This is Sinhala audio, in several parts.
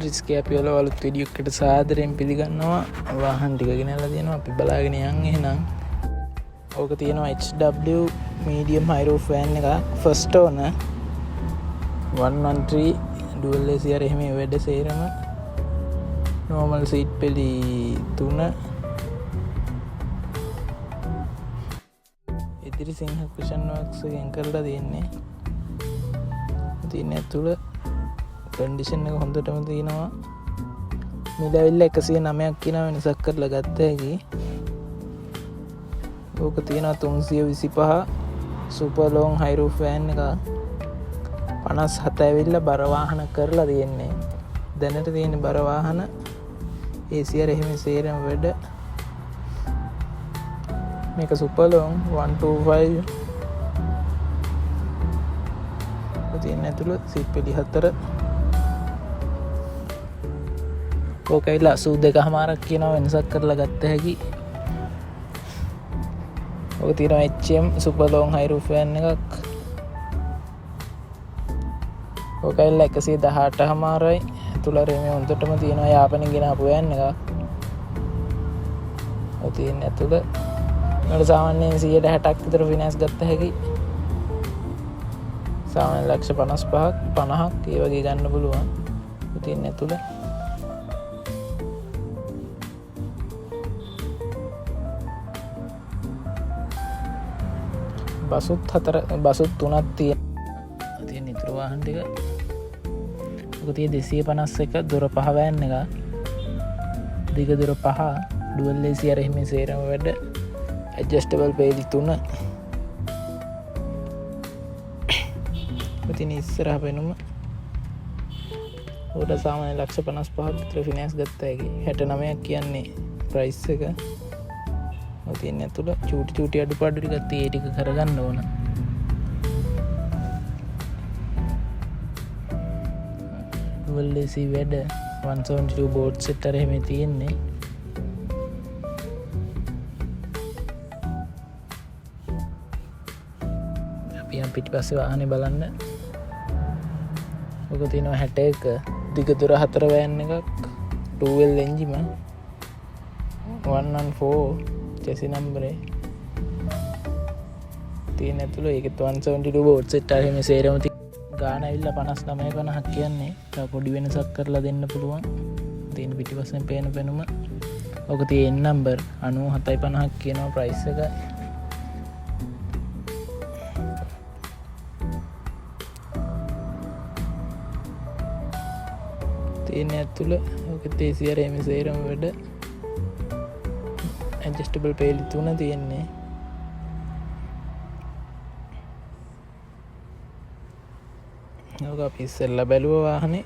රිස්කේ අපි ඔයාලව අලුත් වීඩියෝ එකකට සාදරයෙන් පිළිගන්නවා. වාහන ටික ගෙනල්ලා තියෙනවා. අපි බලාගෙන යන් එහෙනම්. ඕක තියෙනවා HW medium high roof van එක, first owner, 113 dual AC අර එහෙම වැඩ සේරම, normal seat පෙලි තුන. ඉදිරි සිංහ කුෂන් වර්ක්ස් එකෙන් කරලා තියෙන්නේ. තියෙන ඇතුළ කන්ඩිෂන් එක හොඳටම තියෙනවා. මිල ඇවිල්ලා 109ක් කියන වෙනසක් කරලා ගත්ත හැකි. ඕක තියෙනවා 325 සුපර් ලොං හයි රූෆ් වෑන් එක, 57 ඇවිල්ලා බර වාහන කරලා තියෙන්නේ. දැනට තියෙන බර වාහන AC අර එහෙම සේරම වැඩ. මේක සුපර් ලොං 125. තියෙන ඇතුළ සීට් පෙළි හතර. ඕක ඇවිල්ලා 82.5ක් කියනවා, වෙනසක් කරලා ගත්ත හැකි. ඕක තියෙනවා HM super long high roof van එකක්. ඕක ඇවිල්ලා 118.5යි. ඇතුළ අර මේ හොඳටම තියෙනවා, යාපනයෙන් ගෙන ආපු වෑන් එකක්. ඔය තියෙන ඇතුළ මට සාමාන්‍යයෙන් 60% විතර ෆිනෑන්ස් ගත්ත හැකි. සාමාන්‍ය ලක්ෂ 55ක් 50ක් ඒ වගේ ගන්න පුළුවන්. ඔය තියෙන ඇතුළ බසුත් හතර, බසුත් තුනක් තියෙන. තියෙන ඉතුරු වාහන ටික. ඔක තියෙ 251 දොර පහ වෑන් එක, දිග දොර පහ, ඩුවල් AC අර එහෙම සේරම වැඩ, ඇඩ්ජස්ටබල් පේලි තුන. ඔය තියෙන ඉස්සරහ පෙනුම. ඌට සාමාන්‍ය ලක්ෂ 55ක් විතර ෆිනෑන්ස් ගත්ත හැකි. 69ක් කියන්නේ ප්‍රයිස් එක. ඔය තියෙන ඇතුළ චූටි චූටි අඩුපාඩු ටිකක් තියෙ, ඒ ටික කරගන්න ඕන. ඩුවල් AC වැඩ, 172 බෝඩ් සෙට් අර එහෙම තියෙන්නේ. අපි යම් පිටිපස්සේ වාහනේ බලන්න. ඔක තියෙනවා 61 දිග දුර හතර වෑන් එකක්, 2L එන්ජිම, 114 චැසි නම්බරේ තියෙන ඇතුළ. ඒකෙත් 172 බෝඩ් සෙට් අර එහෙම සේරම ගාන ඇවිල්ලා 59.50ක් කියන්නේ. තව පොඩි වෙනසක් කරලා දෙන්න පුළුවන්. තියෙන පිටිපස්සෙන් පේන පෙනුම. ඔක තියෙන නම්බර් 97.50ක් කියනවා ප්‍රයිස් එක. තියෙන ඇතුළ ඔකෙත් AC අර එහෙම සේරම වැඩ, ඇඩ්ජස්ටබල් පේලි තුන තියෙන්නේ. ඔක අපි ඉස්සෙල්ලා බැලුව වාහනේ.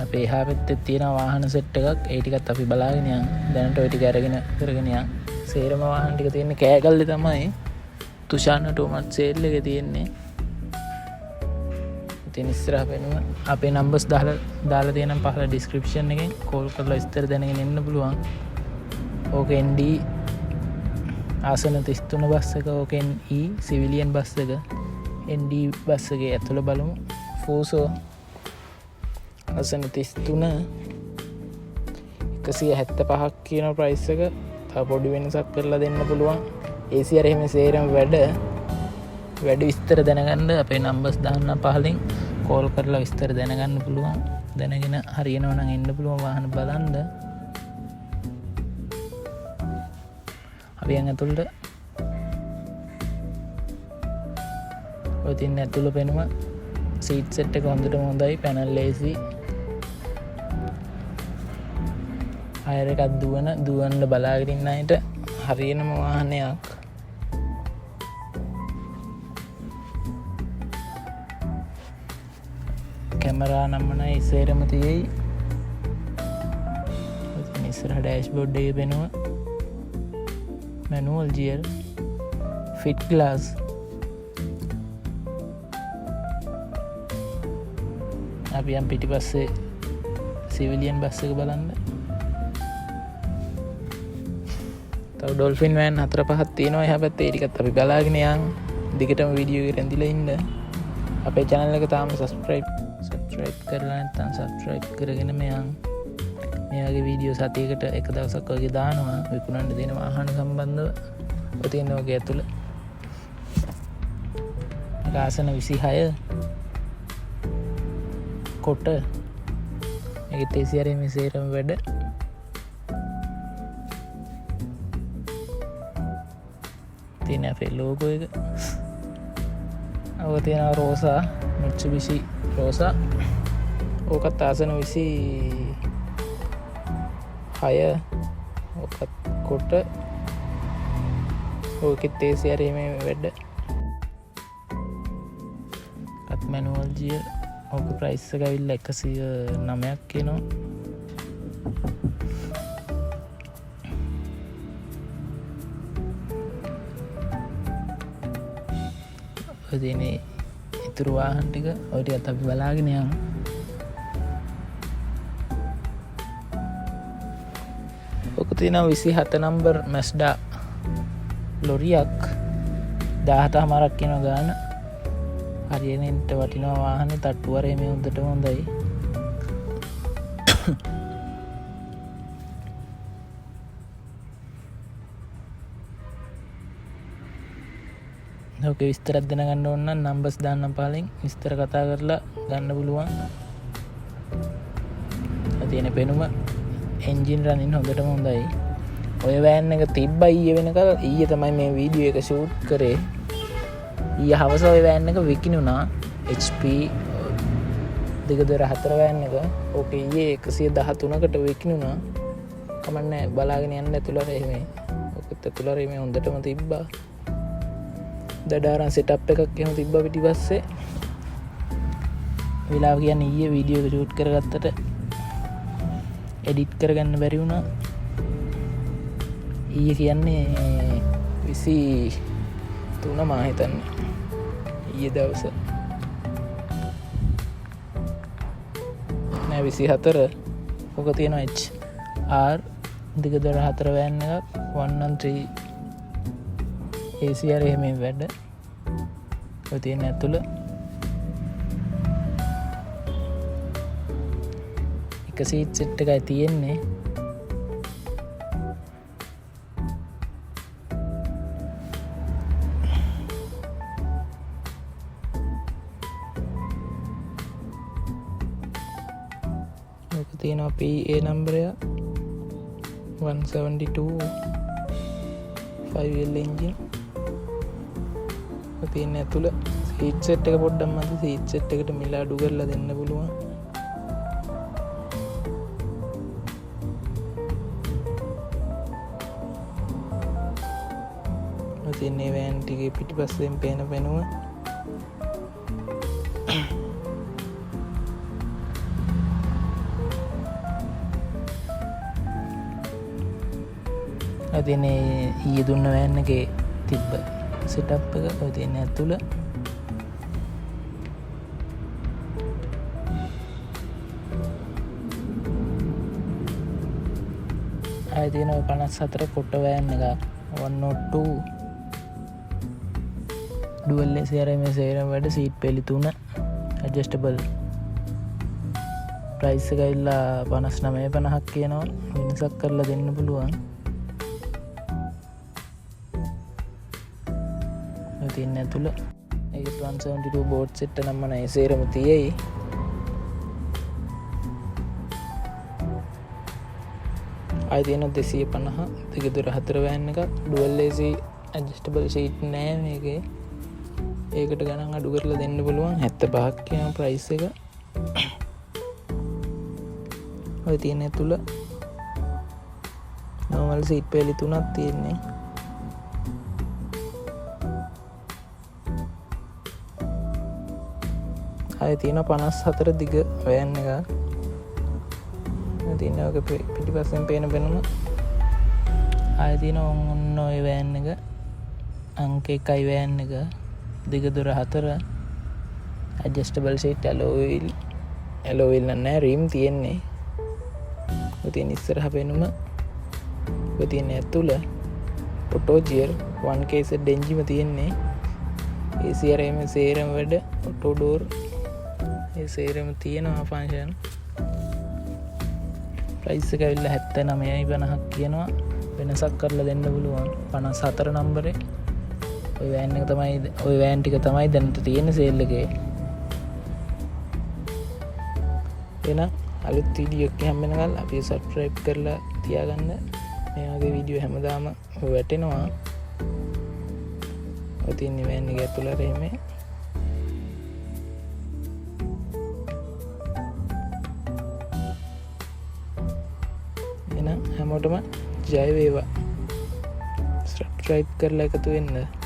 අපේ එහා පැත්තේ තියෙන වාහන සෙට් එකක්, ඒ ටිකත් අපි බලාගෙන යන්. දැනට ඔය ටික අරගෙන කරගෙන යන්. සේරම වාහන ටික තියෙන්නේ කෑගල්ලේ තමයි. තුෂාන් ඔටෝමට් සේල් එකේ තියෙන්නේ. ඉතින් ඉස්සරහ පෙනුම අපේ නම්බර්ස් දාලා තියෙනම් පහළ ඩිස්ක්‍රිප්ෂන් එකෙන් කෝල් කරලා විස්තර දැනගෙන එන්න පුළුවන්. ඕක ND ආසන 33 බස් එක, ඕක NE civilian bus එක. ND bus එකේ ඇතුළ බලමු. ෆෝසෝ ආසන 33 175ක් කියන ප්‍රයිස් එක. තව පොඩි වෙනසක් කරලා දෙන්න පුළුවන්. AC අර එහෙම සේරම වැඩ. වැඩ විස්තර දැනගන්න අපේ නම්බර්ස් දාන්න පහලින්, කෝල් කරලා විස්තර දැනගන්න පුළුවන්. දැනගෙන හරියනවා නම් එන්න පුළුවන් වාහන බලන්න. අපි යන් ඇතුළට. ඔය තියෙන ඇතුළ පෙනුම. සීට් සෙට් එක හොඳටම හොඳයි, පැනල් AC. හයර් එකක් දුවන්න බලාගෙන ඉන්න අයට හරියනම වාහනයක්. කැමරා නම්මනයි සේරම තියෙයි. ඔය තියෙන ඉස්සරහ ඩෑෂ්බෝඩ් එකේ පෙනුම, මැනුවල් ගියර්, ෆිට් ග්ලාස්. අපි යම් පිටිපස්සේ සිවිලියන් බස් එක බලන්න. තව ඩොල්ෆින් වෑන් හතර පහක් තියෙනවා එහා පැත්තේ. ඒ ටිකත් අපි බලාගෙන යන්. දිගටම වීඩියෝ එකේ රැඳිලා ඉන්න. අපේ channel එක තාම subscribe කරලා නැත්නම් subscribe කරගෙන මේ යන්. මේ වගේ වීඩියෝ සතියකට එක දවසක් වගේ දානවා විකුණන්න දෙන වාහන සම්බන්ධව. ඔය තියෙන ඔගේ ඇතුළ. මේක ආසන 26 කොට. මේකෙත් ඒ සී ආර් මේ සේරම වැඩ. තියෙන අපේ ලෝගෝ එක. ඔක තියෙනවා රෝසා, මිට්සුබිෂි රෝසා. ඕකත් ආසන 26. ඕකත් කොට. ඕකෙත් ඒ සී ආර් මේ වැඩ. අත් මැනුවල් ගියර්. ඕක ප්‍රයිස් එක ඇවිල්ලා 109ක් කියනවා. ඔය තියෙන්නේ ඉතුරු වාහන ටික. ඔය ටිකත් අපි බලාගෙන යමු. ඔක තියෙනවා 27 නම්බර් මැස්ඩා ලොරියක්. දාහත හමාරක් කියනවා ගාන. හරියනෙන්ට වටිනවා වාහනේ. තට්ටු වරේ මේ හොඳටම හොඳයි. ඔක විස්තරයක් දැනගන්න ඕන නම් නම්බර්ස් දාන්නම් පහලින්. විස්තර කතා කරලා ගන්න පුළුවන්. ඔය තියෙන පෙනුම එන්ජින් රනින් හොඳටම හොඳයි. ඔය වෑන් එක තිබ්බා ඊයේ වෙනකල්. ඊයේ තමයි මේ වීඩියෝ එක ෂූට් කරේ. ඊයේ හවස ඔය වෑන් එක විකිණුණා. HP දෙක දොර හතර වෑන් එක. ඕක ඊයේ එකසිය දහතුනකට විකිණුණා. කමන්නේ බලාගෙන යන්න ඇතුළට එහෙම. ඔකත් ඇතුළට එහෙම හොඳටම තිබ්බා. දඩාරන් සෙටප් එකක් එහෙම තිබ්බා පිටිපස්සේ. වෙලාව කියන්නේ ඊයේ වීඩියෝ එක ෂූට් කරගත්තට එඩිට් කරගන්න බැරි වුණා. ඊයේ කියන්නේ 23 මා හිතන්නේ. ඊයේ දවස. නෑ 24. ඔක තියෙනවා HR දෙක දොර හතර වෑන් එකක්. one one three A C R එහෙම වැඩ. ඔය තියෙන ඇතුළ. එක සීට් සෙට් එකයි තියෙන්නේ. ඔක තියෙනවා PA නම්බරය 172 5L engine. ඔක තියෙන ඇතුළ සීට් සෙට් එක පොඩ්ඩක් මදි. සීට් සෙට් එකට මිල අඩු කරලා දෙන්න පුළුවන්. ඔය තියෙන්නේ වෑන් ටිකේ පිටිපස්සෙන් පේන පෙනුම. ඔය තියෙන්නේ ඊයේ දුන්න වෑන් එකේ තිබ්බ සෙටප් එක. ඔය තියෙන්නේ ඇතුළ. ආයෙ තියෙන ඔය 54 කොට වෑන් එකක්. 102 ඩුවල් AC අර මේ සේරම වැඩ. සීට් පෙලි තුන ඇඩ්ජස්ටබල්. ප්‍රයිස් එක ඇවිල්ලා පනස් නමය පනහක් කියනවා. වෙනසක් කරලා දෙන්න පුළුවන්. ඔය තියෙන ඇතුළ. ඒකත් 172 බෝඩ් සෙට් එක නම් මම ඒ සේරම තියෙයි. ආයෙ තියෙනවා දෙසිය පනහ දෙක දොර හතර වෑන් එකක්. ඩුවල් AC ඇඩ්ජස්ටබල් සීට් නෑ මේකේ. ඒකට ගණන් අඩු කරලා දෙන්න පුළුවන්. 75ක් කියන ප්‍රයිස් එක. ඔය තියෙන ඇතුළ නෝමල් සීට් පෙලි තුනක් තියෙන්නේ. ආයෙ තියෙනවා 54 දිග වෑන් එකක්. ඔය තියෙන ඔක පිටිපස්සෙන් පේන පෙනුම. ආයෙ තියෙනවා ඔන්න ඔය වෑන් එක. අංක 1 වෑන් එක. දිග දොර 4. ඇඩ්ජස්ටබල් සීට්, ඇලෝ වීල්. ඇලෝ වීල් නම් නෑ, රිම් තියෙන්නේ. ඔය තියෙන ඉස්සරහ පෙනුම. ඔය තියෙන ඇතුළ. ඔටෝ ජියර් 1KZ එන්ජිම තියෙන්නේ. AC අර එහෙම සේරම වැඩ, ඔටෝ ඩෝර් ඒ සේරම තියෙනවා ෆන්ක්ෂන්. ප්‍රයිස් එක ඇවිල්ලා 79.50ක් කියනවා. වෙනසක් කරලා දෙන්න පුළුවන්. 54 නම්බරේ ඔය වෑන් එක තමයි, ඔය වෑන් ටික තමයි දැනට තියෙන්නේ සේල් එකේ. එහෙනම් අලුත් වීඩියෝ එකක් හම්බ වෙනකල් අපි සබ්ස්ක්‍රයිබ් කරලා තියාගන්න. මේ වගේ වීඩියෝ හැමදාම වැටෙනවා. ඔය තියෙන වෑන් එක ඇතුළට එහෙම. එහෙනම් හැමෝටම ජය වේවා. සබ්ස්ක්‍රයිබ් කරලා එකතු වෙන්න.